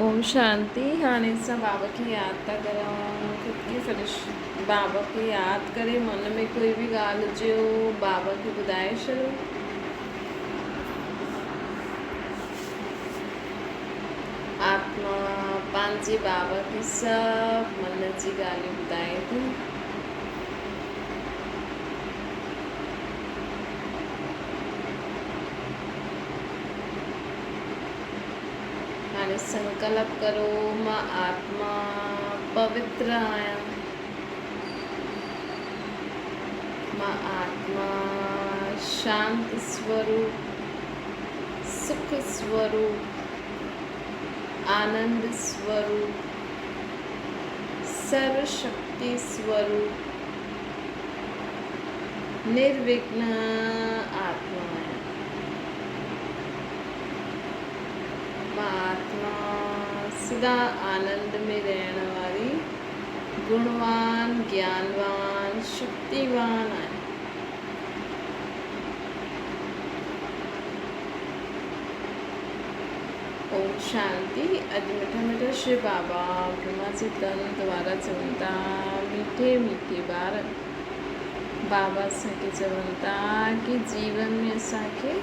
اوم شانتي هاڻي اسان بابا کي ياد ٿا ڪريون خود کي فرش بابا کي ياد ڪري من ۾ ڪوئي به ڳالهه هجي هو بابا کي ٻڌائي ڇڏو. آتما پنهنجي بابا کي سڀ من جي ڳالهيون ٻڌائي ٿي. هاڻي سنڪلپ ڪرو مان آتما پوتر آهيان، مان آتما شانت سوروپ، سک سوروپ، آنند سوروپ، سرو شڪتي سوروپ، نروگن آتما آهيان. مان آتما سدا آنند ۾ رهڻ واري گڻوان، گيانوان، شڪتيوان آهيان. اوم شانتي اڄ مٺا مٺا شو بابا برهما جي تن دوارا چون ٿا ميٺي ميٺي ٻار بابا اسان کي چون ٿا ڪي جيون ۾ اسان کي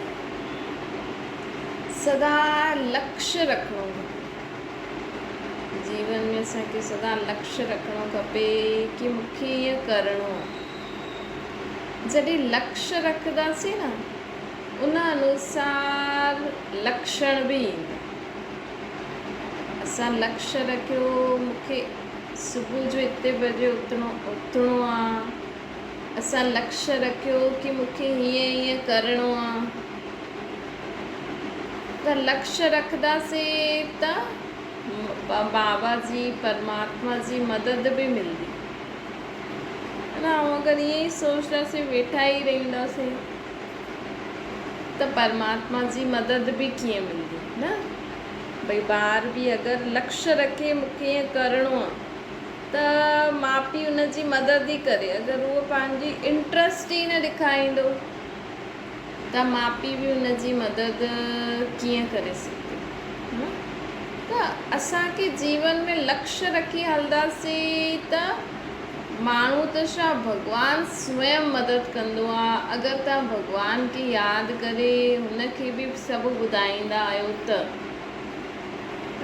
سدا لڪش رکڻو کپي. جيون ۾ اسان کي سدا لڪش رکڻو کپي ڪي مون کي ائين ڪرڻو آهي. جڏهن لڪش رکنداسين نه ان انوسار لڪشڻ به ايندا. اسان لڪش رکيو مون کي صبح جو اتي بجي اٿڻو اٿڻو آ. اسان لڪش رکيو ڪي مون کي هيئن هيئن ڪرڻو آ. ته لڪش رکنداسين ته بابا جي پرماتما جي مدد به ملندي. نه ۽ اگر ائين ئي سوچنداسين ويٺا ئي رهنداسين ته پرماتما جي مدد به ڪيئن ملندي نه ڀئي ٻار به اگر لڪش رکي مون کي ائين ڪرڻو آ ته ماء پيء ان جي مدد ئي ڪري اگر اهو پنهنجي انٽرسٽ ئي نه ڏيکاريندو ته ماء پيء به ان جي مدد ڪيئن ڪري سگهندو نه ته اسان کي جيون ۾ لڪش رکي هلنداسين ته ماڻهو ته ڇا ڀڳوان سويم مدد ڪندو آ اگر توهان ڀڳوان کي ياد ڪري هن کي به سڀ ٻڌائيندا آهيو ته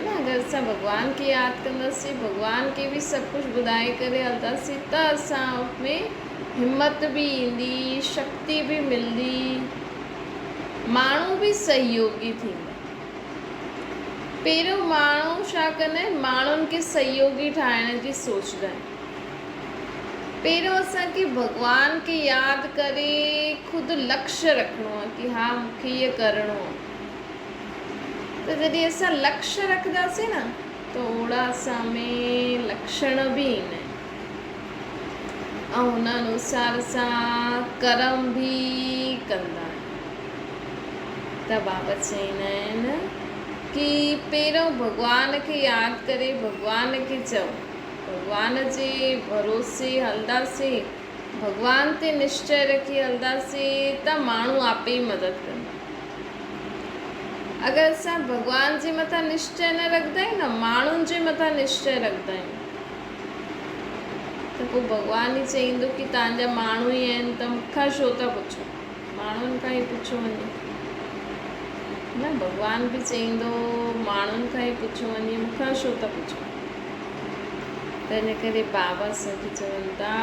نه اگر اسان ڀڳوان کي ياد ڪنداسين ڀڳوان کي به سڀ ڪجهه ٻڌائي ڪري هلنداسين ته اسان ۾ همت به ايندي شڪتي به ملندي ماڻهو به سهيوگي ٿيندا. پهريون ماڻهو ڇا ڪندا آهن ماڻهن کي سهيوگي ٺاهڻ جي سوچدا آهن. پهريون اسان کي ڀڳوان کي ياد ڪري خود لڪش رکڻو آهي ڪي ها مون کي هيء ڪرڻو آهي ته جڏهن اسان لڪش رکنداسين نه ته اوڙا اسان ۾ لڪشڻ به ايندا آهن ۽ ان انوسار اسان ڪرم به ڪندا آهيون. ته بابا چئيندا آهن ڪي پهريون ڀڳوان کي ياد ڪري ڀڳوان کي چئو، ڀڳوان جي ڀروسي هلنداسين، ڀڳوان تي نشچي رکي هلنداسين ته ماڻهو آپي ئي مدد ڪندا. اگر اسان ڀڳوان جي مٿان نشچي نه رکندا آهيون نه ماڻهن جي مٿان نشچي رکندا آهيون ته پوء ڀڳوان ئي چئيندو ڪي توهان جا ماڻهو ئي آهن ته مون کان ڇو ٿا پڇو. ماڻهن کان ئي پڇو وڃي نه ڀڳوان به چئيندو ماڻهن کان ئي پڇو وڃي مون کان ڇو ٿا پڇو تنهن ڪري بابا اسان کي چون ٿا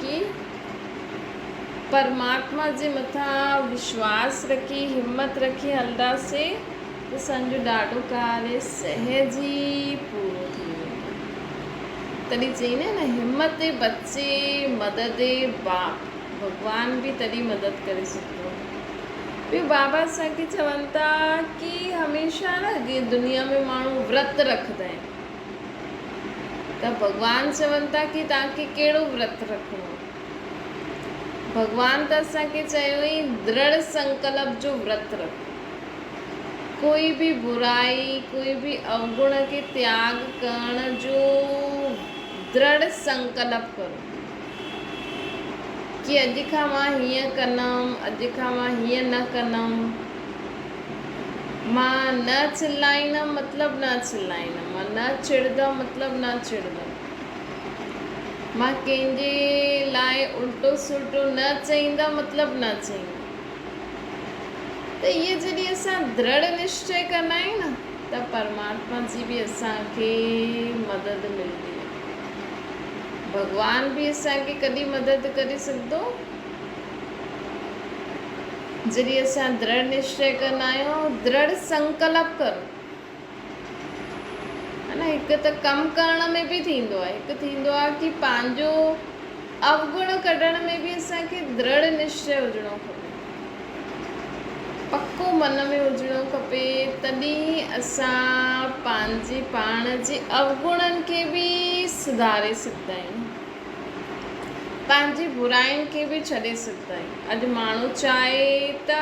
ڪي پرماتما جي مٿان وشواس رکي همت رکي هلنداسين ته اسان جو ڏاڍو ڪاري سهج ئي پورو ٿي ويندو تڏهن چئيندا آهن همت بچي مدد باپ ڀڳوان به تڏهن مدد ڪري سگهندو آهي. ٻيو بابا اسان کي چون ٿا ڪي هميشه نه جيئن دنيا ۾ ماڻهو ورت رکندا آهن ته ڀڳوان چون ٿا ڪي توهان کي ڪهڙو ورت رکڻو آهي. ڀڳوان ته اسان کي چيو ئي درڙ سنڪلپ جو ورت رکو. ڪوئي به برائي ڪوئي به اوگڻ کي تياڳ ڪرڻ جو درڙ سنڪلپ ڪرو. ڪي اڄ کان مان هيئن ڪندم، اڄ کان مان هيئن نه ڪندم. مان نه چلائيندم مطلب نه چلائيندم، مان نه چڙندم مطلب نه چڙندم. مان ڪنهن جي لاء الٽو سلٽو نه چئيندم مطلب نه چئيندم. ته اهي جڏهن اسان درڙ نشچي ڪندا آهيون نه ته پرماتما جي به اسان کي مدد ملندي آهي. ڀڳوان به اسان کي ڪڏهن مدد ڪري سگهندو؟ جڏهن اسان درڙ نشچي ڪندا آهيون، درڙ سنڪلپ ڪرو. ها نه هڪ ته ڪم ڪرڻ ۾ به ٿيندو آهي، هڪ ٿيندو آهي ڪي پنهنجو اوگڻ ڪڍڻ ۾ به اسان کي درڙ نشچي هجڻو کپي، پڪو من ۾ هجڻو کپي، تڏهن اسان پنهنجي پاڻ جي اوگڻن کي به سڌاري سگهندا آهيون، پنهنجي براين کي به ڇڏي سگهندا آهيون. اڄ ماڻهو چاهي ته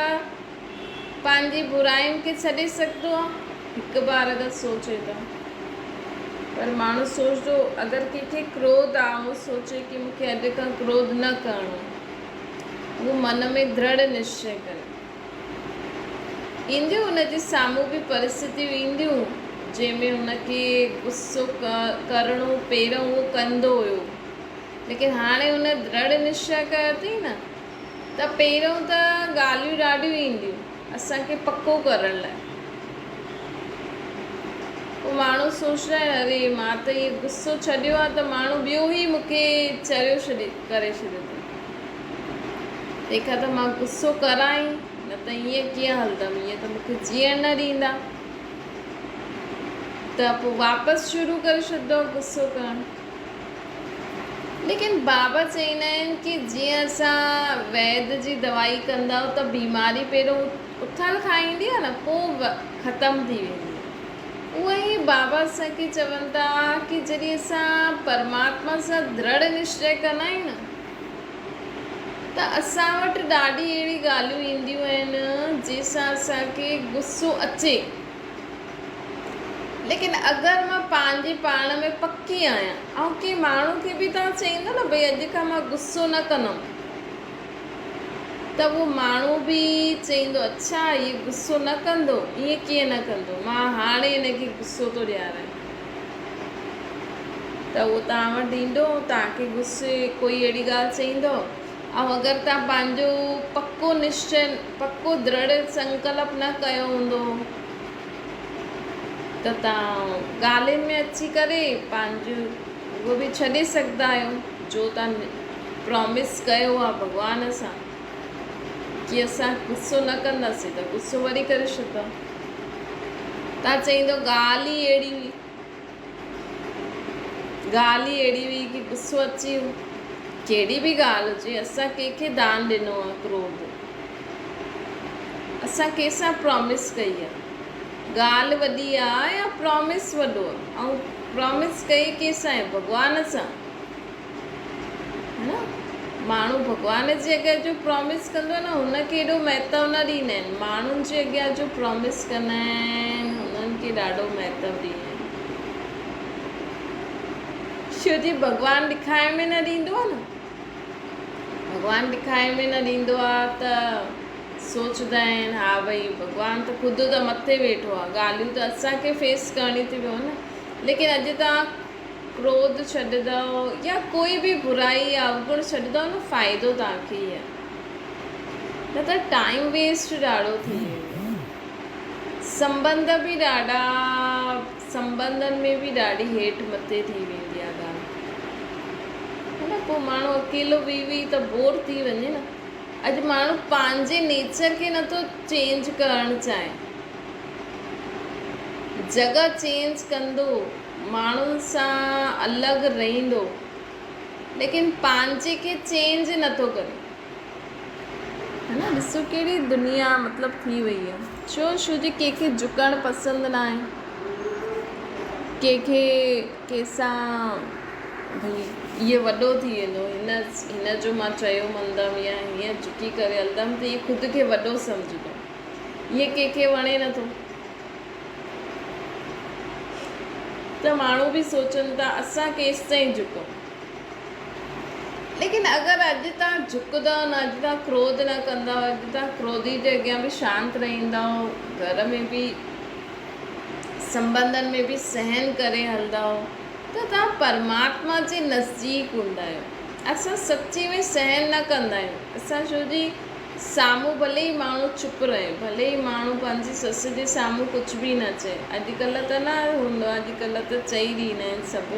پنهنجي براين کي ڇڏي سگهندو آ؟ هڪ بار اگر سوچي ته. پر ماڻهو سوچندو اگر ڪنهن کي ڪروڌ آ اهو سوچي ڪي مون کي اڄ کان ڪروڌ نه ڪرڻو آ. اهو من ۾ درڙ نشچي ڪري. اينديون ان جي سامهون به پرستتيون اينديون جنهن ۾ هن کي غصو ڪرڻو پهريون اهو ڪندو هيو ليڪن هاڻي هن درڙ نشچي ڪيو اٿئي نه. ته پهريون ته ڳالهيون ڏاڍيون اينديون اسان کي پڪو ڪرڻ لاء. پوء ماڻهو سوچندا آهن اري مان ته هي غصو ڇڏيو آهي ته ماڻهو ٻيو ئي مون کي چريو ڇڏي ڪري ڇڏيو اٿئي. تنهن کان ته مان غصو ڪران ئي نه ته ائين ڪيئن هلندم ائين ته مون کي جيئڻ نه ڏيندا. ته پوء واپس شروع ڪري ڇڏندو آهي غصو ڪرڻ. ليڪن بابا چئيندا آهن ڪي جيئن اسان ويد جي دوائي ڪندائو ته بيماري پهريون اٿل کائيندي آهي نه پوء ختم ٿي ويندي آهي اهو ئي بابا اسان کي چون ٿا ڪي جڏهن اسان پرماتما سان درڙ نشچي ڪندا آهيون نه ته اسان وٽ ڏاڍي اهڙي ڳالهيون اينديون آهن جنهن سان اسان کي غصو اچي ليڪن اگر مان پنهنجي پاڻ ۾ پڪي آهيان ۽ ڪنهن ماڻهو کي به توهان چئيندو نه ڀئي اڄ کان مان غصو نه ڪندم ته اهو ماڻهو به چئيندو اڇا هي غصو نه ڪندو ائين ڪيئن نه ڪندو مان هاڻي هن کي غصو ٿو ڏياريان ته اهو توهان وٽ ايندو ۽ توهان کي غصي ڪوئي اهڙي ڳالهه چئيندو ۽ اگر توهان پنهنجو پڪو نشچي، پڪو درڙ سنڪلپ نه ڪيو هوندو ته توهان ڳالهين ۾ اچي ڪري پنهنجو اهو به ڇڏي سگهندا آهيو جو توهان پرامس ڪيو آهي ڀڳوان سان ڪي اسان غصو نه ڪنداسين ته غصو وري ڪري ڇڏندا. توهان چئيندو ڳالهه ئي اهڙي هئي. ڳالهه ئي اهڙي هئي ڪي غصو اچي ويو. ڪهڙي به ڳالهه هجي اسان ڪنهن کي دان ڏنو آهي ڪروڌ. اسان ڪنهن سان پرامس ڪئي آهي. ڳالهه وڏي آهي يا پرامس وڏو آهي. ۽ پرامس ڪئي ڪنهن سان آهي ڀڳوان سان. ها نه ماڻهو ڀڳوان جي اڳيان جو پرامس ڪندو آهي نه هن کي ايڏو مهتو نه ڏيندا آهن ماڻهن جي اڳيان جو پرامس ڪندا آهن هنن کي ڏاڍو مهتو ڏيندا آهن ڇو جي ڀڳوان ڏکائڻ ۾ نه ڏيندو آهي نه ڀڳوان ڏکائڻ ۾ نه ڏيندو آهي ته سوچدا آهن ها ڀئي ڀڳوان ته خود ته مٿي ويٺو آهي ڳالهيون ته اسان کي فيس ڪرڻيون ٿي پون نه ليڪن اڄ توهان ڪروڌ ڇڏندؤ يا ڪوئي به برائي يا اوگڻ ڇڏندؤ نه فائدو توهان کي ئي آهي نه ته ٽائيم ويسٽ ڏاڍو ٿي ويندو سنٻنڌ به ڏاڍا سنٻنڌن ۾ به ڏاڍي هيٺ مٿي ٿي ويندي آهي ڳالهه ها نه پوء ماڻهو اڪيلو ويهي ويهي ته بور ٿي وڃي نه اڄ ماڻهو پنهنجي نيچر کي نٿو چينج ڪرڻ چاهي جڳهه چينج ڪندو ماڻهن سان الڳ رهندو ليڪن پنهنجي کي چينج نٿو ڪري ها نه ڏسو ڪهڙي دنيا مطلب ٿي وئي آهي ڇو ڇو جي ڪنهن کي جهڪڻ پسند نه آهي ڪنهن کي ڪنهن سان ڀئي اهو وڏو ٿي ويندو هن هن جو مان چيو مندم يا هيئن جهڪي ڪري هلندم ته اهو خود کي وڏو سمجهندو اهو ڪنهن کي وڻي نٿو ته ماڻهو به سوچن ٿا اسان ڪيستائين جهڪون. ليڪن اگر اڄ توهان جهڪندؤ نه، اڄ توهان ڪروڌ نه ڪندؤ، اڄ توهان ڪروڌي جي اڳيان به شانت رهندؤ، گهر ۾ به سنٻنڌن ۾ به سهن ڪري هلندؤ ته توهان پرماتما جي نزديڪ هوندا آهيو. اسان سچي ۾ سهن نه ڪندا آهيون. اسان ڇو جي سامهون ڀلي ئي ماڻهو چپ رهي، ڀلي ئي ماڻهو پنهنجي سس جي سامهون ڪجهه به نه چئي. اڄڪلهه ته نه هوندو آهي، اڄڪلهه ته چئي ڏيندا آهن سڀ.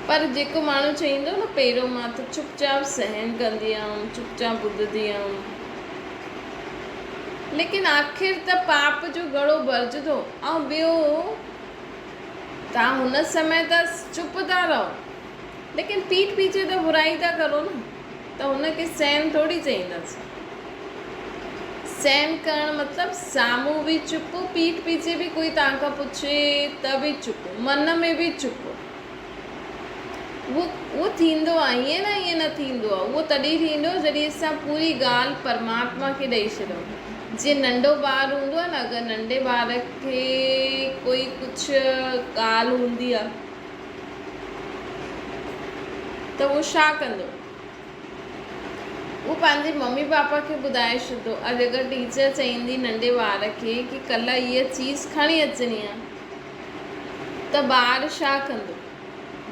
پر جيڪو ماڻهو چئيندو نه پهريون مان ته چپ چاپ سهن ڪندي هيم، چپ چاپ ٻڌندي هيم. ليڪن آخر ته پاپ جو گهڙو ڀرجندو ۽ ٻيو توهان هن سمي ته چپ ٿا رهو ليڪن پيٺ پيڇي ته برائي ٿا ڪرو نه ته هن کي سهن ٿوري چئينداسين. سهن ڪرڻ مطلب سامهون به چپ پيٺ پيڇي به ڪوئي توهان کان پڇي ته به چپ من ۾ به چپ. اهو اهو ٿيندو آهي ائين نه ائين نه ٿيندو آهي اهو تڏهن ٿيندو جڏهن اسان پوري ڳالهه پرماتما کي ڏئي ڇڏون جيئن ننڍو ٻار هوندو آهي نه اگر ننڍي ٻار کي ڪوئي ڪجهه ڳالهه هوندي آهي ته اهو ڇا ڪندو اهو پنهنجي ممي پاپا کي ٻڌائي ڇڏندو اڄ اگر ٽيچر چئيندي ننڍي ٻار کي ڪي ڪلهه هيء چيز کڻي اچڻي آهي ته ٻار ڇا ڪندو؟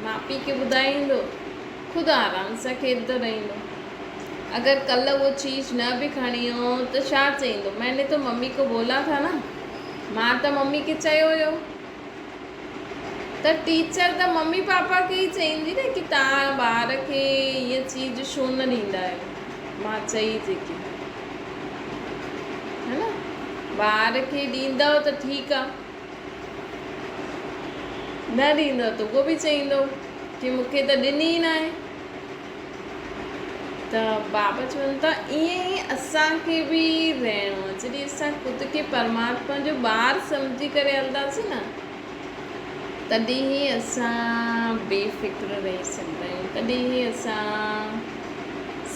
ماء پيء کي ٻڌائيندو؟ خود آرام سان کيڏندو رهندو. اگر ڪلهه اهو چيز نه به کڻي آيو ته ڇا چئيندو؟ مين ني تو ممي ڪو بولا ٿا نه، مان ته ممي کي چيو هيو. ته ٽيچر ته ممي پاپا کي ئي چئيندي نه ڪي توهان ٻار کي هيء چيز ڇو نه ڏيندا آهيو؟ مان چئي جيڪي. ها نه؟ ٻار کي ڏيندؤ ته ٺيڪ آ. نه ڏيندو ته اهو به چئيندو ڪي مون کي ته ڏني ئي ناهي. ته بابا چون ٿا ائين ئي اسان کي به رهڻو آهي. جڏهن اسان خود کي پرماتما جو ٻار سمجهي ڪري هلنداسين نه تڏهن ئي اسان بي فڪر رهي سگهندا آهيون، تڏهن ئي اسان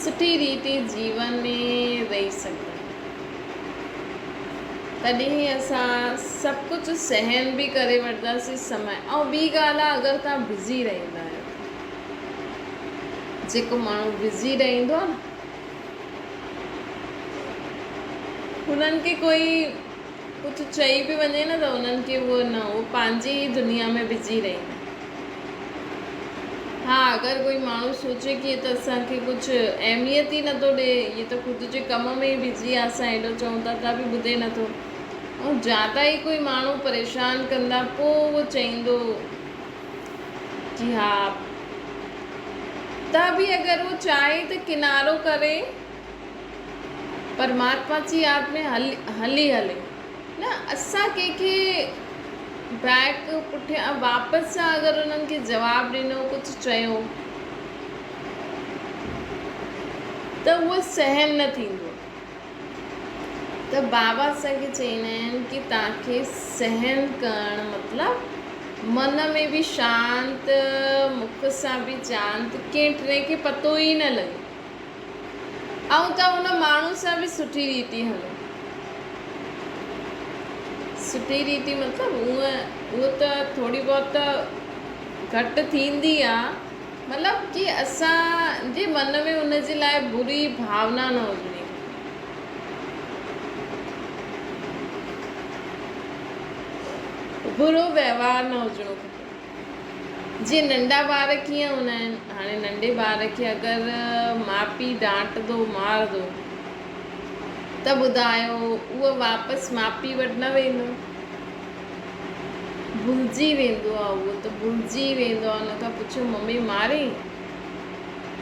سٺي ريتي جيون ۾ رهي سگهندا آهيون. تڏهن اسان سڀ ڪجهه سهن به ڪري وٺنداسين سمي ۽ ٻي ڳالهه آهي اگر توهان بزي رهندا آهيو جيڪو ماڻهو بزي رهندو آهي نه هنن کي ڪوئي ڪجهه چئي به وڃي نه ته انهن کي اهو نه اهو پنهنجي ئي دنيا ۾ بزي رهندا ها اگر ڪوئي ماڻهو سوچي ڪي هي ته اسان کي ڪجهه اهميت ئي نٿو ڏي هي ته خود جي ڪم ۾ ئي بزي آهي اسان ايڏو چئون ٿا ته به ٻڌي نٿو ۽ زياده ئي ڪوئي ماڻهو پريشان ڪندا پوء اهو چئيندو ڪي ها ته به اگر اهو چاهي ته ڪنارو ڪري پرماتما جي ياد ۾ هلي هلي نه اسان ڪنهن کي بيڪ پٺيان واپس سان اگر انهن کي جواب ڏنو ڪجهه چيو ته اهو سهن نه ٿيندو ته بابا اسان کي چئيندا آهن ڪي توهان کي سهن ڪرڻ مطلب من ۾ به شانت مک سان به چانت ڪنهن ٽئين کي پتو ئي نه لڳي ۽ ته ان ماڻهو سان به سٺي ريتي هلو. سٺي ريتي مطلب هونء اهو ته ٿوري بهت ته گهٽ ٿيندي آ مطلب ڪي اسان جي من ۾ ان جي لاء بري ڀاونا نه هجڻي کپي. برو وهنوار نه هجڻو کپي. جيئن ننڍا ٻار ڪيئن هوندا آهن، هاڻي ننڍي ٻار کي اگر ماء پيء ڊانٽندو مارندو ته ٻڌايو اهو واپس ماء پيء وٽ نه ويندو، ڀلجي ويندو آهي اهو ته ڀلجي ويندو آهي ان کان پڇو ممي ماري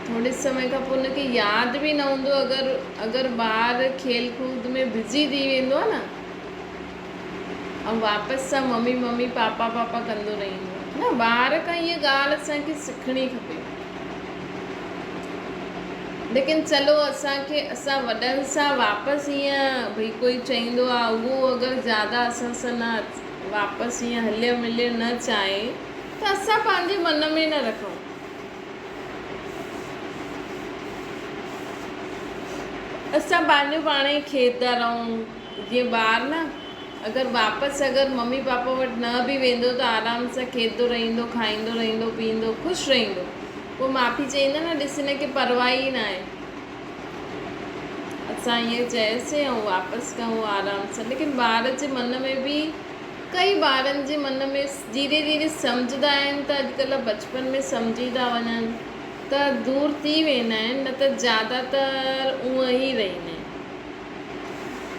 ٿوري سمي کان پوء ان کي ياد به نه هوندو اگر اگر ٻار کيل ڪود ۾ بزي ٿي ويندو آهي نه ۽ واپس سان ممي ممي پاپا پاپا ڪندو رهندو آهي نه ٻار کان هيء ڳالهه اسان کي سکڻي کپي ليڪن چلو اسان کي اسان وڏن سان واپس هيئن ڀئي ڪوئي چئيندو آهي اهو اگر زياده اسان سان نه واپس هيئن هلي ملي نه چاهي ته اسان پنهنجي من ۾ نه رکون اسان پنهنجو پاڻ ئي کيڏندا رهون جيئن ٻار نه اگر واپس اگر ممي پاپا وٽ نه به ويندو ته آرام سان کيڏندو رهندو کائيندو رهندو پيئندو خوش رهندو پوء ماء پيء چئيندا نه ڏس هن کي پرواهه ئي ناهي اسان ائين چيوسين ۽ واپس کان هو آرام سان ليڪن ٻار جي من ۾ به ڪئي ٻارن جي من ۾ ڌيري ڌيري سمجهندا آهن ته اڄڪلهه بچپن ۾ سمجهي ٿا وڃن ته دور ٿي ويندا آهن نه ته زياده تر اونئن ئي رهندا آهن.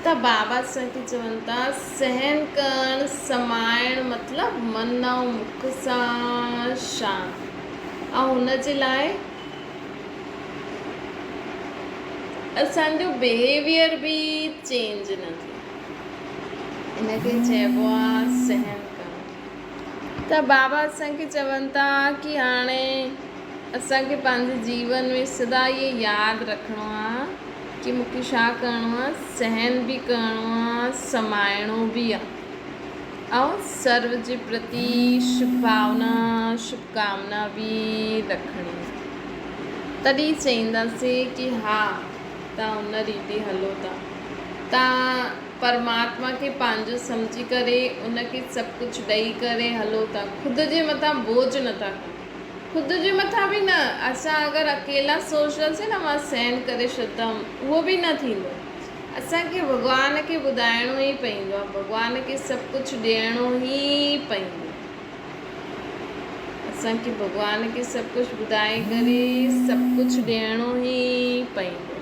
ته بابا اسان کي چون ٿا سهن ڪرڻ سمائڻ مطلب من ۽ مک سان شانت ۽ ان جي لاء اسان جو بهيويئر به چينج نه ٿئي. ان کي چئبو آ سهن ڪرڻ. ته بابا اسان کي چون ٿا ڪي هاڻي اسان کي پنهنجي جيون ۾ سدا اهي ياد رکڻو آ ڪي مون کي ڇا ڪرڻو آ سهن به ڪرڻو آ سمائڻو به آ ۽ سرو جي پرتي شڀ ڀاونا شڀ ڪامنا به رکڻي آ تڏهن چئينداسين ڪي ها تان ان ريتي هلو ٿا. تان پرماتما کي پنهنجو سمجهي ڪري ان کي سڀ ڪجهه ڏئي ڪري هلو ٿا. خود جي مٿان بوجهه نه ٿا کڻو. خود جي مٿان به نه. اسان اگر اڪيلا سوچنداسين نه مان سهن ڪري ڇڏندم اهو به نه ٿيندو. اسان کي ڀڳوان کي ٻڌائڻو ئي پئيندو آهي. ڀڳوان کي سڀ ڪجهه ڏيڻو ئي پئيندو. اسان کي ڀڳوان کي سڀ ڪجهه ٻڌائي ڪري سڀ ڪجهه ڏيڻو ئي پئيندو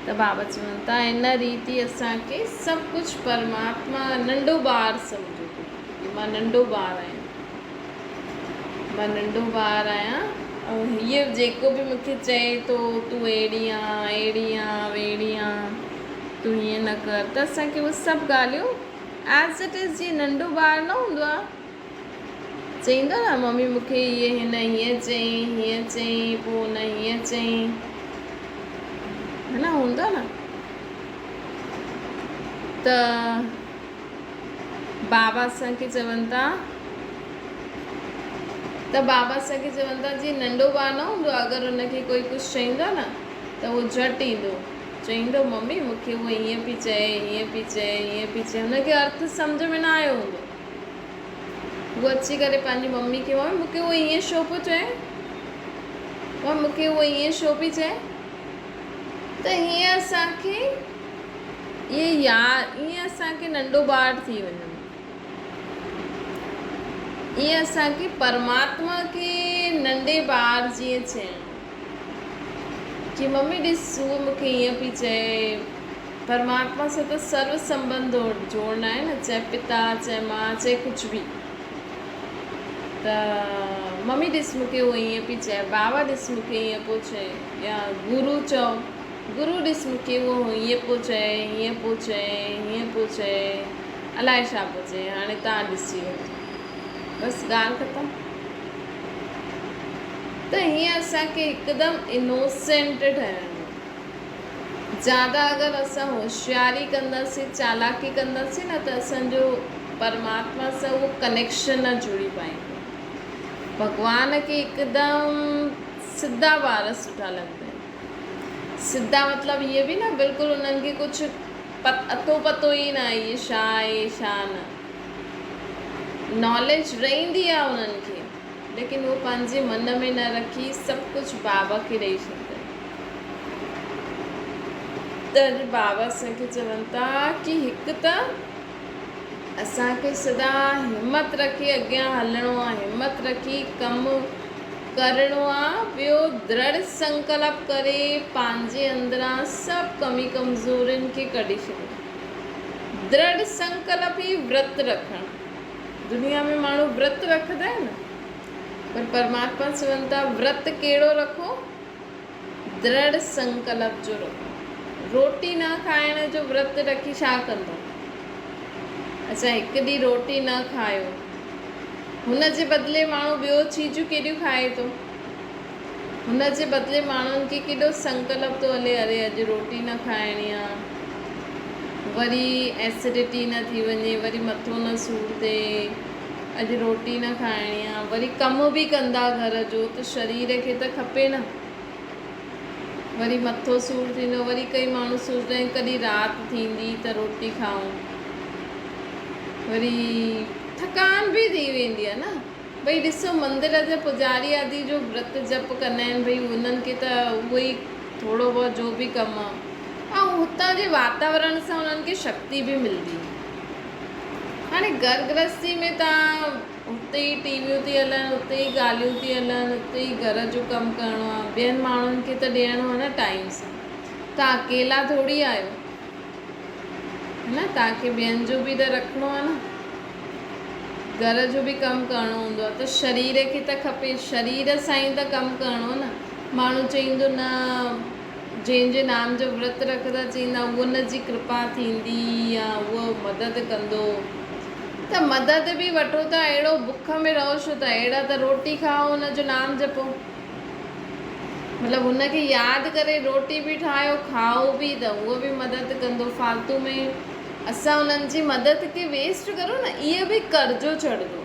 ته بابا چون ٿا ان ريت ئي اسان کي سڀ ڪجهه پرماتما ننڍو ٻار سمجهو ڪي مان ننڍو ٻار آهيان مان ننڍو ٻار آهيان ۽ هيء جيڪو به مونکي چئي ٿو تون اهڙي آن اهڙي آن ويڙي آن تون هيئن نه ڪر ته اسان کي اهي سڀ ڳالهيون ايز it is جيئن ننڍو ٻار نه هوندو آ چئيندو آ نه ممي مون کي هيء هن هيئن چئين هيئن چئين پوء هن هيئن چئين ها نه هوندو آ نه ته بابا اسان کي چون ٿا ته بابا اسان کي چون ٿا جيئن ننڍو ٻار نه هوندو آ اگر هن کي ڪوئي ڪجهه چئيندو آ نه ته هو جهٽ ايندو چئيندو، ممي، مون کي هوء هيئن پئي چئي، هيئن پئي چئي، هيئن پئي چئي. هن کي ارٿ سمجهه ۾ نه آيو هوندو. هو اچي ڪري پنهنجي ممي کي، ممي، مون کي هوء هيئن ڇو پيو چئي؟ ممي، مون کي هوء هيئن ڇو پئي چئي؟ ته هيئن اسان کي اهي ياد، ائين اسان کي ننڍو ٻار ٿي وڃڻو. ائين اسان کي پرماتما کي ننڍي ٻار جيئن چئڻو. چي ممي ڏس هوء مون کي ائين پئي چئي. پرماتما سان ته سرو سنٻنڌ جوڙڻا آهن نه، چاهي پتا، چاهي ماء، چاهي ڪجهه به. ته ممي ڏس مون کي هوء ائين پئي چئي، بابا ڏس مون کي ائين پيو چئي يا گرو چئو، گرو ڏس مون کي اهو هيئن پيو چئي، هيئن پيو چئي، هيئن پيو چئي، الائي ڇا پيو چئي، هاڻي توهان ڏسي وٺجو. بس ڳالهه ختم. ته هيئن اسان کي هڪدم انوسينٽ ٺهڻو آهي. زياده اگر اسان هوشياري ڪنداسين، چالاڪي ڪنداسين نه ته اسان جو پرماتما سان اهو ڪنيڪشن نه جڙي پائيندو. ڀڳوان کي هڪدم سڌا ٻار سٺا لڳندا آهن. سڌا مطلب هيئن به نه بلڪل انهن کي ڪجهه اتو پتو ئي نه آهي هي ڇا آهي ڇا نه. ناليج رهندي آهي انهن کي ليڪن هو پنهنجي من ۾ نه رکي سڀ ڪجهه بابا کي ڏئي ڇڏيندا آهن ته اڄ بابا اسان کي چون ٿا ڪي هڪ ته اسان کي سدا همت رکي اڳيان هلڻو آهي همت رکي ڪم ڪرڻو آهي ٻيو درڙ سنڪلپ ڪري پنهنجي اندران سڀ ڪمي ڪمزورين کي ڪڍي ڇڏڻو درڙ سنڪلپ ئي ورت رکڻ. دنيا ۾ ماڻهو ورت رکندا آهن نه، پر پرماتما چون ٿا ورت ڪهڙو رکو؟ درڙ سنڪلپ جو رکو. روٽي نه کائڻ جو ورت رکي ڇا ڪندو؟ اڇا هڪ ڏينهن روٽي نه کايو، هن جي بدلي ماڻهو ٻيو چيزون ڪيڏيون کائي ٿو. هن جي بدلي ماڻهن کي ڪيڏو سنڪلپ ٿو هلي اري اڄ روٽي نه کائڻي آ وري ايسڊٽي نه ٿي وڃي وري مٿو نه سور ٿئي اڄ روٽي نه کائڻي آ وري ڪم به ڪندا گهر جو ته شرير کي ته کپي نه وري مٿو سور ٿيندو وري ڪئي ماڻهو سوچندا آهن ڪڏهن رات ٿيندي ته روٽي کائون وري ٿڪان به ٿي ويندي آ نه ڀئي ڏسو مندر جا پوڄاري آدي جو ورت جپ ڪندا آهن ڀئي انهن کي ته اهو ئي ٿورو بهت جو به ڪم آهي ۽ هتان جي واتاورڻ سان انهن کي شڪتي به ملندي آهي. هاڻي گهر گرهستي ۾ توهان اتي ئي ٽي ويون ٿي هلن، اتي ئي ڳالهيون ٿي هلن، اتي ئي گهر جو ڪم ڪرڻو آهي، ٻين ماڻهن کي ته ڏيڻو آهي نه ٽائيم سان. توهان اڪيلا ٿوري آهيو. نه توهان کي ٻين جو به ته رکڻو آهي نه. گهر جو به ڪم ڪرڻو هوندو آهي ته شرير کي ته کپي، شرير سان ئي ته ڪم ڪرڻو نه. ماڻهو چئيندو نه جنهن جي نام جو ورت رکندا چئيندا ان جي ڪرپا ٿيندي يا اهو مدد ڪندو ته مدد به وٺو ٿا اهڙو بک ۾ رهو ڇو ٿا اهڙا ته روٽي کائو ان جو نام جپو مطلب هن کي ياد ڪري روٽي به ٺاهيو کائو به ته اهو به مدد ڪندو فالتو ۾ اسان انهن جي مدد کي ويسٽ ڪرو نه اهي به قرضو چڙهندو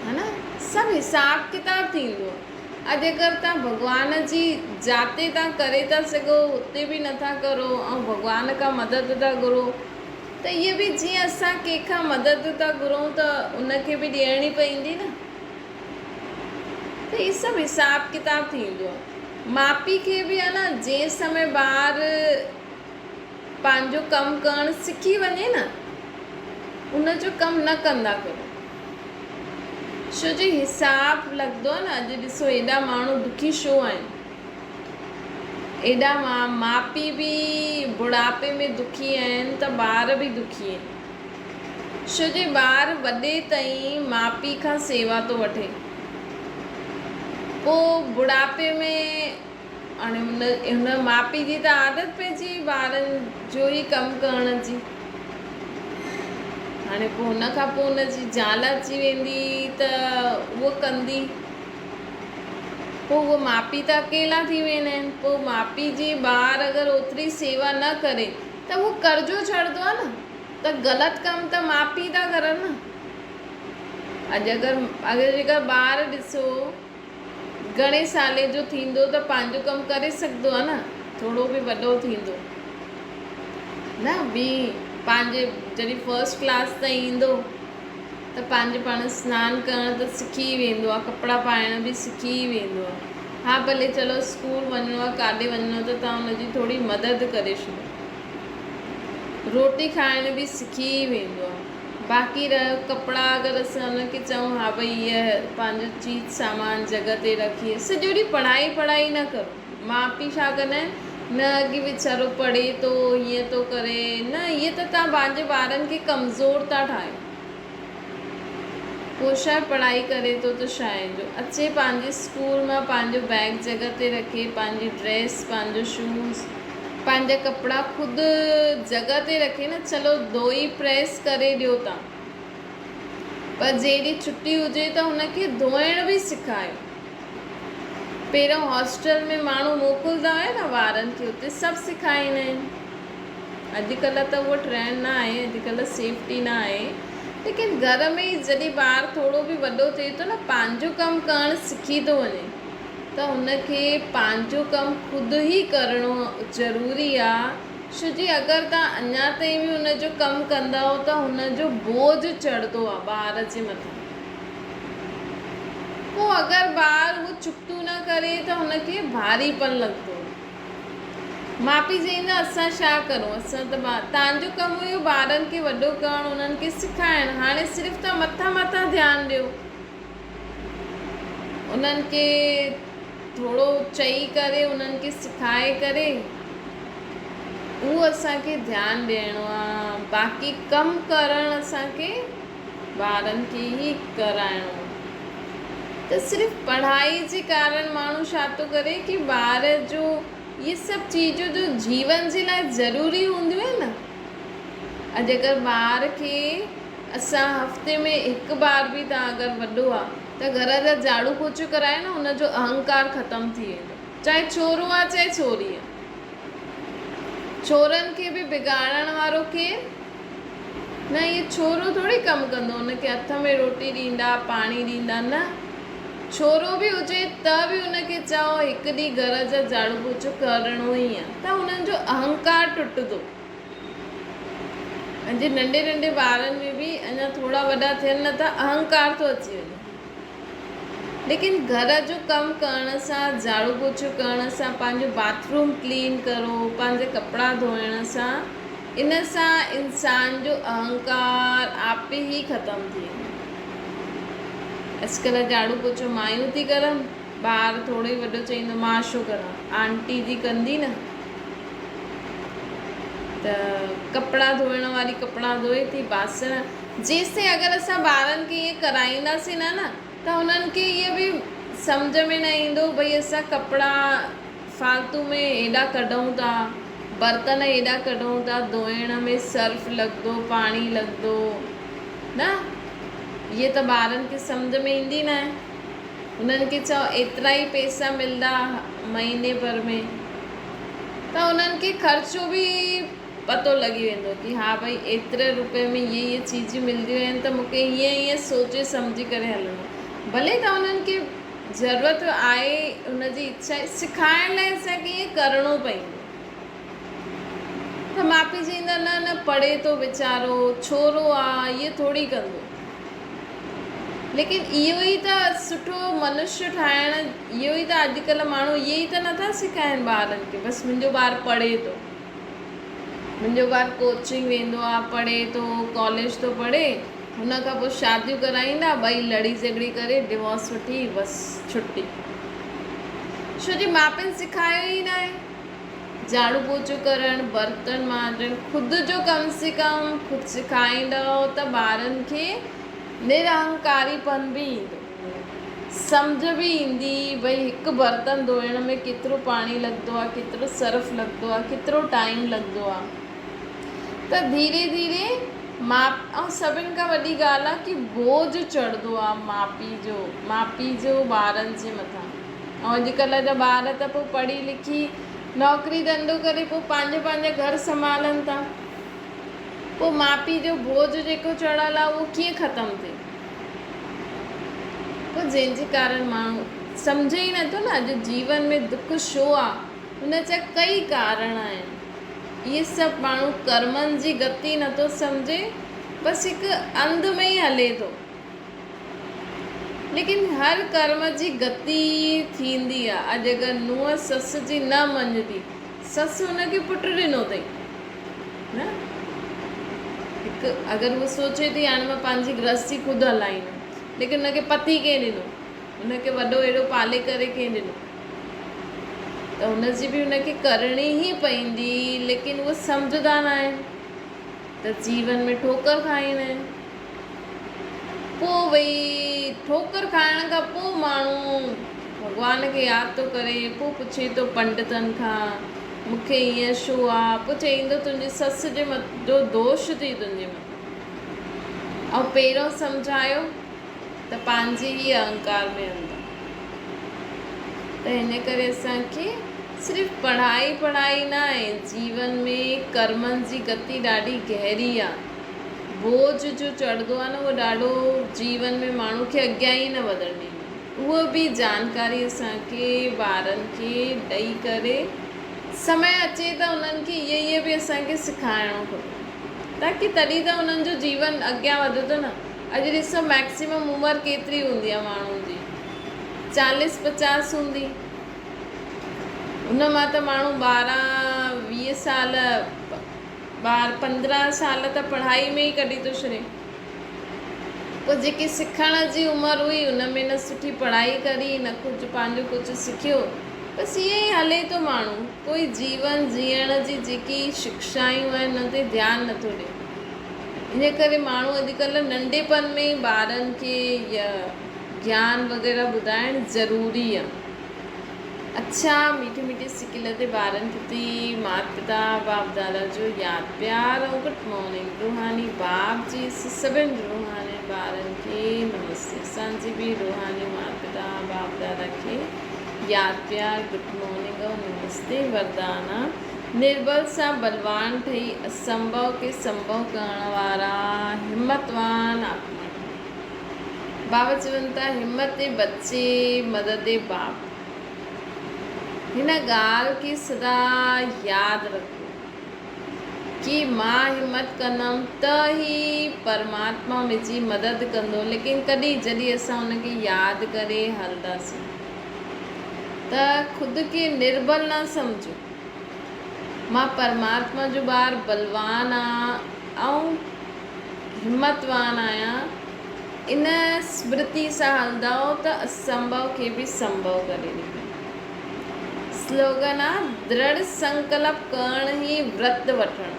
ها نه سڀ حساب ڪتاب ٿيندو اڄ اگر تان ڀڳوان جي جاتي تان ڪري ٿا سگهو اتي به نٿا ڪرو ۽ ڀڳوان کان مدد ٿا گهرو ته اهي به جيئن اسان ڪنهن کان مدد ٿا گهرون ته ان کي به ڏيڻي پوندي نه ته هي سڀ حساب ڪتاب ٿيندو آهي ماء پيء کي به آهي نه جنهن سمي ٻار پنهنجو ڪم ڪرڻ سکي وڃي نه ان جو ڪم نه ڪندا ڪرو ڇو جو حساب لڳندو آهي نه اڄ ڏسو ايڏا ماڻهو دکي ڇو آهن ايڏا ماء پيء به بڙاپي ۾ دکي آهن ته ٻار به دکي آهن ڇو جو ٻار وڏي تائين ماء پيء کان سيوا ٿو وٺي پوء بڙاپي ۾ هاڻي هن هن ماء پيء جي ته عادت پئجي وئي ٻارن جو ئي ڪم ڪرڻ جي. هاڻي پوء هن کان پوء هن جي زال اچي ويندي ته اهو ڪندي. پوء اهو ماء پيء ته اڪيلا ٿي ويندا آهن. پوء ماء پيء جي ٻار اگر اوتري سيوا نه ڪري ته اهو قرضو چڙهندو آهي نه ته غلط ڪم ته ماء پيء ٿا ڪرن نه. اڄ اگر اگر جيڪر ٻار ڏسو گهڻي سالي جو ٿيندو ته پنهنجو ڪم ڪري سگهندو آهي نه ٿورو به وڏو ٿيندو نه ٻي پنهنجي جڏهن فرسٽ ڪلاس تائين ايندو ته پنهنجي پاڻ سنان ڪرڻ ته سکي ئي ويندو آهي ڪپڙا پائڻ به سکي ئي ويندو آهي ها ڀلي چلو اسڪول وڃڻو آهي ڪاڏي وڃڻو آهي ته توهان ان جي ٿوري مدد ڪري ڇڏو روٽي کائڻ به سکي ئي ويندو آهي باقي رهيو ڪپڙا اگر اسان ان کي چئون ها ڀئي هيء پنهنجو چيز سامان جڳهه تي رکي سڄو ڏينهن پڙهائي پڙهائي نه ڪرو ماء پيء ڇا ڪندا آهن نه اڳي ويچارو پڙهي ٿو هيئن ٿو ڪري نه هيئن ته توهان پنهنجي ٻارن کي ڪمزور ٿا ٺاهيو پوء ڇا پڙهائي ڪري ٿو ته ڇا آهي جو اچي پنهنجي اسڪول مان پنهنجو بيگ جڳهه تي رکي پنهنجي ڊريس پنهنجو شوز پنهنجا ڪپڙا خود جڳهه تي رکي نه چلو ڌوئي پريس ڪري ڏيو تان پر جنهن ڏينهن ڇٽي هجي ته هن کي ڌوئڻ به سکايو پهريون هاسٽل ۾ ماڻهو موڪلدا هيا نه ٻارن کي اتي سڀ سکائيندا آهن اڄڪلهه ته اهو ٽرينڊ نه آهي اڄڪلهه سيفٽي نه آهي ليڪن گهر ۾ ئي جڏهن ٻار ٿورو به وڏو ٿئي ٿو نه پنهنجو ڪم ڪرڻ سکي ٿو وڃي ته هن کي پنهنجو ڪم خود ئي ڪرڻو ضروري آ ڇو جي اگر توهان اڃا تائين به هن جو ڪم ڪندؤ ته هن جو بوجهه چڙهندو آ ٻار جي مٿان پوء اگر ٻار اهو چڪتو نه ڪري ته هن کي ڀاري پن لڳندو. ماء پيء چئيندا اسان ڇا ڪرون اسان ته توهان جو ڪم هيو ٻارن کي وڏو ڪرڻ انهن کي سکائڻ هاڻي صرف توهان مٿان مٿان ڌيان ڏيو انهن کي ٿورو چئي ڪري انهن کي سکائي ڪري اهو اسان کي ڌيان ڏيڻو آهي باقي ڪم ڪرڻ اسان کي ٻارن کي ئي ڪرائڻو آهي ته صرف پڙهائي جي ڪارڻ ماڻهو ڇا ٿو ڪري ڪي ٻار جو اهي سڀ چيزون جو جيون جي لاء ضروري هونديون آهن نه اڄ اگر ٻار کي اسان هفتي ۾ هڪ بار به تان اگر وڏو آ ته گهر جا جهاڙو پوچو ڪرايو نه ان جو اهنڪار ختم ٿي ويندو چاهي ڇورو آ چاهي ڇوري آ ڇورن کي به بگاڙڻ وارو ڪير؟ نه اهو ڇورو ٿوري ڪم ڪندو ان کي هٿ ۾ روٽي ڏيندا پاڻي ڏيندا نه ڇورو به هجي ته به ان کي چئو هڪ ڏينهن گهر جا جهاڙو پوچو ڪرڻو ئي آ ته انهن جو اهنڪار ٽٽندو. اڄ ننڍي ننڍي ٻارن ۾ به اڃا ٿورا وڏا ٿين نه ته اهنڪار ٿو اچي وڃي. ليڪن گهر جو ڪم ڪرڻ سان جهاڙو پوڇو ڪرڻ سان پنهنجو باٿ روم ڪلين ڪرو پنهنجا ڪپڙا ڌوئڻ سان ان سان انسان جو اهنڪار آپي ئي ختم ٿي ويندو. اڄڪلهه جهاڙو پوچو مايون ٿي ڪرن، ٻار ٿورو ئي وڏو چئيندو مان ڇو ڪران، آنٽي جي ڪندي نه. ته ڪپڙا ڌوئڻ واري ڪپڙا ڌوئي ٿي، باسڻ جيستائين اگر اسان ٻارن کي ائين ڪرائينداسين نه نه ته هنن کي اهو به سمجهه ۾ نه ايندو ڀئي اسان ڪپڙا فالتو ۾ هيڏا ڪڍون ٿا، برتن هيڏا ڪڍون ٿا، ڌوئڻ ۾ سرف لڳندو، پاڻي لڳندو نه اهي ته ٻارن کي سمجهه ۾ ايندي نه آهي. هنن کي چئو ايترا ئي پئسا ملندا مهيني ڀر ۾ ته هنن کي خرچو به پتو لڳي ويندو ڪي ها ڀئي ايتري روپئي ۾ اهي اهي چيزون ملنديون آهن ته مون کي هيئن هيئن سوچي سمجهي ڪري هلڻو ڀلي ته هنن کي ضرورت آهي هن جي اڇا آهي سکائڻ لاء اسان کي ائين ڪرڻو پوندو ته ماء پيء چئيندا نه نه پڙهي ٿو ويچارو ڇورو آ اهي ٿوري ڪندو ليڪن اهو ئي ته سٺو منشيه ٺاهڻ اهو ئي ته اڄڪلهه ماڻهو اهي ئي ته نٿا سکائن ٻارن کي بس منهنجو ٻار پڙهي ٿو منهنجو ٻار ڪوچنگ ويندو آ پڙهي ٿو ڪاليج ٿو پڙهي هن کان پوء شاديون ڪرائيندا ٻئي لڙي جهڳڙي ڪري ڊوورس وٺي بس ڇٽي ڇو جي ماء پيء سکايو ئي ناهي جهاڙو پوچو ڪرڻ، برتن مانجڻ، خود جو ڪم سي ڪم خود سکائيندؤ ته ٻارن کي نرهنڪاري پن به ايندو. سمجهه به ايندي ڀئي هڪ برتن ڌوئڻ ۾ ڪيترو پاڻي لڳندو آهي، ڪيترو سرف لڳندو آهي، ڪيترو ٽائيم لڳندو آهي ته ڌيري ڌيري ماء ۽ سڀن کان وڏي ڳالهه آهي ڪي بوجهه چڙهندو آهي ماء پيء جو ماء پيء جو ٻارن جي مٿان. ۽ اڄڪلهه جا ٻار ته پوء پڙهي لکي نوڪري ڌنڌو ڪري پوء پنهنجو پنهنجا گهر سنڀالن ٿا. پوء ماء پيء جو بوجهه جيڪو چڙهيل آهي اهو ڪيئن ختم ٿئي؟ پوء جنهن جي ڪارڻ ماڻهو سمجهي ئي نٿو نه اڄ جيون ۾ دک ڇو آ؟ ان جا ڪئي ڪارڻ آهن. اهي سڀ ماڻهو ڪرمن جي گتي نٿو سمجهي بس هڪ انڌ ۾ ئي هلي ٿو. ليڪن هر ڪرم جي گتي ٿيندي آ. اڄ اگر نونهن سس جي نه مڃندي، سس هن کي پٽ ڏنو اٿئي نه؟ هڪ اگر هوء سوچي ٿي هاڻي مان پنهنجي گرهستي خود هلائيندم، ليڪن هن کي پتي ڪنهن ڏنو؟ هن کي وڏو اهڙو پالي ڪري ڪنهن ڏنو؟ ته هن جي به هن کي ڪرڻي ئي پئيندي، ليڪن هوء سمجهندا ناهن ته جيون ۾ ٺوڪر کائيندا آهن. پوء ويهي ٺوڪر کائڻ کان پوء ماڻهو ڀڳوان کي ياد ٿو ڪري، پوء پڇي ٿو پنڊتن کان، مون کي ائين ڇو آ؟ پوء چئيندو تنهنجي سس جي جو دوش اٿئي تنهنجي مٿان. ۽ پهريون سمجهايو ته پنهنجي ئي اهنڪار ۾ هلندا. ته هن ڪري اسان کي صرف پڙهائي پڙهائي نه آهي، جيون ۾ ڪرمن جي گتي ڏاڍي گهري آ. بوجهه جو چڙهندو آهي نه اهو ڏاڍو جيون ۾ ماڻهو کي اڳيان ئي نه وڌڻ ڏيندو اهو به جانڪاري اسان کي ٻارن کي ڏئي ڪري سمي اچي ته انهن کي اهي اهي به اسان کي سکائڻو کپي تاڪي تڏهن ته انهن جو جيون اڳيان وڌندو نه اڄ ڏسو ميڪسيمم عمر ڪيتري هوندي آهي ماڻهو جي چاليس پچاس هوندي ان مان ته ماڻهو 12 20 سال ٻار 15 سال ته پڙهائي ۾ ئي ڪڍي ٿو ڇڏي. پوء جيڪي سکڻ جي عمر هئي ان ۾ نه سٺي پڙهائي ڪري نه ڪجهه پنهنجو ڪجهه سکيو. بس ائين ئي هلي ٿو ماڻهو. ڪوئي جيون جيئڻ جي جيڪي شڪشائون آهن ان تي ڌيان نٿو ڏي. ان ڪري ماڻهو اڄڪلهه ننڍپڻ ۾ ئي ٻارن کي گيان وغيره ٻڌائڻ ضروري آهي. اڇا ميٺي ميٺي سڪل تي ٻارن پرتي مات پتا باپ دادا جو ياد پيار ۽ گڊ مارننگ روحاني باپ جي سڀن روحاني ٻارن کي نمستي اسان جي به روحاني مات پتا باپ دادا کي ياد پيار گڊ مارننگ ۽ نمستي وردانا نربل سان بلوان ٺهي اسنڀو کي سنڀو ڪرڻ وارا همتوان آتما ٺهو. بابا چون ٿا همت بچي مدد باپ. هن ڳالهه کي سدا ياد رکو ڪي مان همت ڪندم ته ئي پرماتما منهنجي مدد ڪندو ليڪن ڪڏهن جڏهن اسان ان کي ياد ڪري هلنداسين ته خود کي نربل نه سمجهو. مان پرماتما جو ٻار بلوان آ ۽ همتوان آهيان. ان سمرتي سان هلندؤ ته اسنڀو کي به سنڀو ڪري ڏيندؤ. سلوگن آ درڙ سنڪلپ ڪرڻ ئي ورت وٺڻ.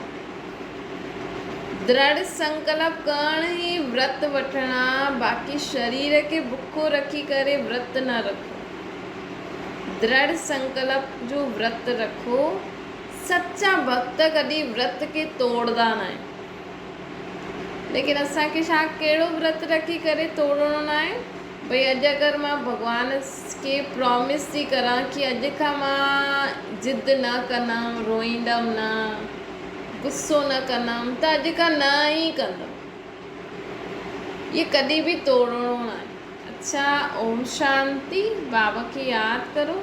درڙ سنڪلپ ڪرڻ ئي ورت وٺڻ آ، باقي شرير کي بکو رکي ڪري ورت نه رکو. درڙ سنڪلپ جو ورت رکو. سچا ڀڳت ڪڏهن ورت کي توڙدا ناهن. ليڪن اسان کي ڇا ڪهڙو ورت رکي ڪري توڙڻو ناهي. ڀئي اڄ اگر مان ڀڳوان کي پرامس ٿي ڪران ڪي اڄ کان مان ضد نه ڪندم، روئيندم نه، غصو نه ڪندم ته اڄ کان نه ئي ڪندم. اهي ڪڏهن به توڙڻو ناهي. اڇا اوم شانتي بابا کي ياد ڪرو.